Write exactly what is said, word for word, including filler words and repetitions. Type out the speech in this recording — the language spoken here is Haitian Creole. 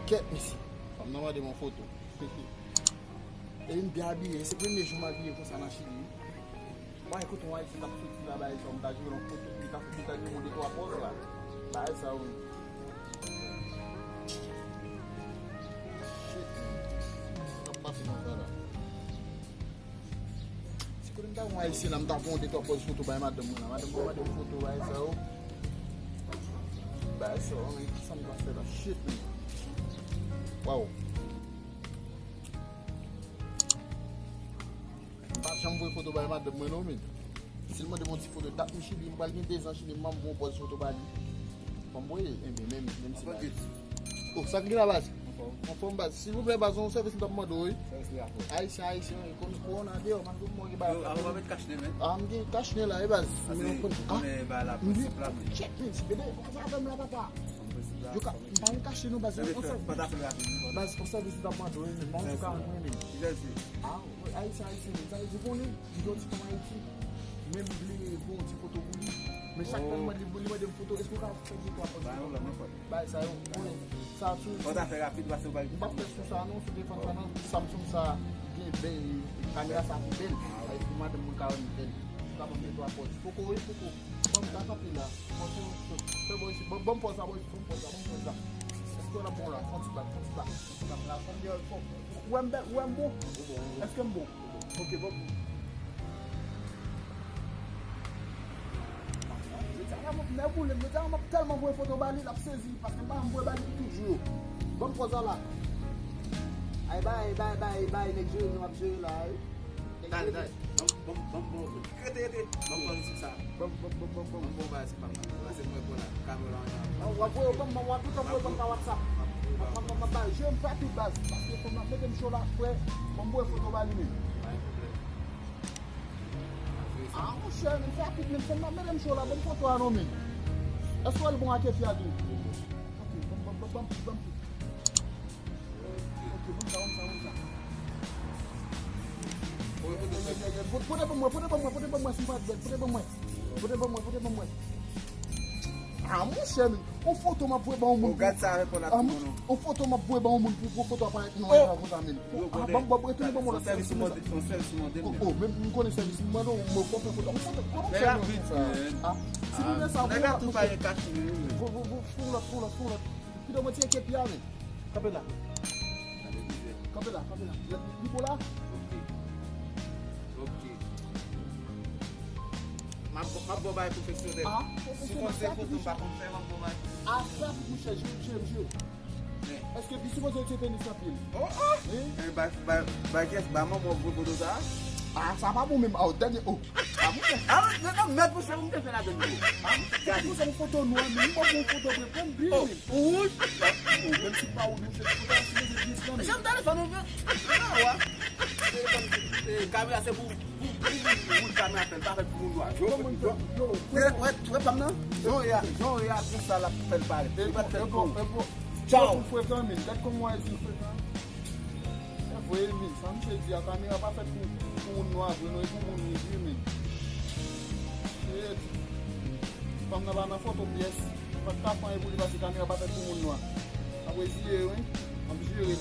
Kèt, mesye. Fanm nan mande m yon foto. E m byen abiye. Se premye jou m abiye konsa nan Chili. Mwen, kote yon Ayisyen t ap soti la, bagay sa, m ta jere yon foto, li ta, li ta gen yon de twa pòz la. Bagay sa, wi. Shit. Sa k ap pase nan sa la? Si kote m ta yon Ayisyen la, m ta pran yon de twa pòz foto bay madanm mwen la. Madanm mwen mande m foto, bagay sa yo. Bagay sa yo, men kisa m ta fè la? Shit, men. Waw. M pa janm voye foto bay madanm mwen non, men. Si l mande m yon ti foto, dat m Chili, m pral gen de zan Chili, m pa voye yon pòz foto ba li. Fò m voye, enben, menm, menm si bagay. Oh, sa k gen la, baz? Anfòm. Anfòm, baz. Silvouplè, baz, yon sèvis m t ap mande w, wi. Sèvis li a fò. Ayisyen, Ayisyen, wi. Konnen kowona deyò, man, tout moun gen bagay. Yo, avan pa met kach nen, men. Ah, m gen kach nen la, wi, baz. Men ou konn, ah, men bagay la, prensip la, men. Check, men, si bebe, pa sa avè m la, papa. Prensip la, yo ka, m pa gen kach nen non, baz. Baz, yon sèvis m t ap mande w, wi, men, m pa yon ti ka, wi, men. Ki lè l se? Ah, wi, Ayisyen, Ayisyen, men. Sa vle di, ou konnen, m gen yon ti fanm Ayiti. Men m vle voye yon ti foto pou li. Men chak tan li mande, li mande m foto, èske w ka fè de twa pòz foto? Bay sa yo, konnen sa tou. Fò w ta fè rapid, paske w pa gen. M p ap fè sou sa non, sou telefòn sa non. Samsung sa gen bèl, kamera sa pi bèl. Ay, pou madanm mwen ka wè m bèl. Ou ka ban m de twa pòz. Poko, wi, poko. Ban m sa, kanpe la. Bon, fè bon isi. Ban, ban m pòz la, bon, ban m pòz la, ban m pòz la. Èske w ap bon la? Fon ti bak, fon ti bak, fon ti bak la. Fon m byen, fon. Ou wè m bèl, ou wè m bon? Èske m bon? Ok, bon. Jodi a la, mwen nèboule, jodi a la, m ap tèlman voye foto ba li, l ap sezi, paske m pa janm voye ba li pou tout jou yo. Ban m pòz la la. Ay, bay, bay, bay, bay, nèg jere nou ap jere la, wi. Dale, dale. Ban m, ban m, ban m, ban m, rete, rete. Ban m pòz sou sa. Ban m, ban m, ban m, ban m, ban m. Ban m pòz sou sa. Pase mwen pou la, kamera an. W ap voye kòm, w ap tout tan voye kòm pa WhatsApp. M ap, m ap, m ap, m ap ba, je m fè tout baz. Paske fanm nan mete m cho la, frè. Ban m voye foto ba li menm. Pa gen pwoblèm. Ah, monchè, men fè rapid, men fanm nan mete m cho la, ban m foto a non, men. Èske w wè l bon ak epi a tou? Ok, ban m, ban m, ban m, ban m, ban m. Ok, ban m sa, ban m sa, ban m sa. Pote, pote ban mwen, pote ban mwen, pote ban mwen, si m pa t bèl, pote ban mwen. Pote ban mwen, pote ban mwen. Ah, monchè, men, yon foto m ap voye ba yon moun. Gad sa avè pòl la. Ah, tou moun, yon foto m ap voye ba yon moun pou, pou foto a parèt non, konsa, men. Ah, ban m, ban m, retounen ban mwen lòt sèvis mwen sa. Oh, oh, men m konnen sèvis mwen mande w, mwen fò fè foto. Yon foto, kòman fè non konsa? Ah, si nou gen sa, nèg la tou pa gen kach li, wi. Fon lòt, fon lòt, fon lòt. Pito mwen tire kepi a, men. Kanpe la. Kanpe la, kanpe la. Li bon la? Ok. Ok. M ap, m ap ba w bagay pwofesyonèl. Ah, pwofesyonèl, si konn se foto m pa konn fè, m ap ba w bagay pwofesyonèl. Ah, sa pou mouche, jwe, jwe, jwe. Men. Èske li sipoze retire tenis nan pye l? Oh, oh! Hein? Eh, bay, bay, bay kiyès, bay manman w voye foto sa? Ah, sa pa bon menm. Ah, dènye, oh. Ah, mwen, ah, mwen, mwen, mèt, mwen, se ou m te fè ladann tou. Ah, mwen, gade. Pou se yon foto nwa, men, mwen, yon foto vre, pran byen, men. Ou wouj? Ou, menm si pa ou, menm se foto a, si mwen, se byen flanbe. Janm telefòn ou, non, wa. Telefòn, eh, kamera, se pou, pou, pou moun, moun kamera fè l, pa fè pou moun nwa. Yo, yo, yo, yo, wè, wè, fam nan? Jan w ye a, jan w ye a, konsa l ap fè l parèt. Li pa t fè pou ou. Tchaw. Pou frekan, men. Gad kòman w di frekan. Se vre, men. Sa misye di a, kamera pa fèt pou, pou moun nwa vre, non, e pou moun wouj, wi, men. Shit. Fanm nan pa nan foto pyès. Li pa t ka fè anyen pou li, paske kamera pa fèt pou moun nwa. Apre jire, wi. M ap jire.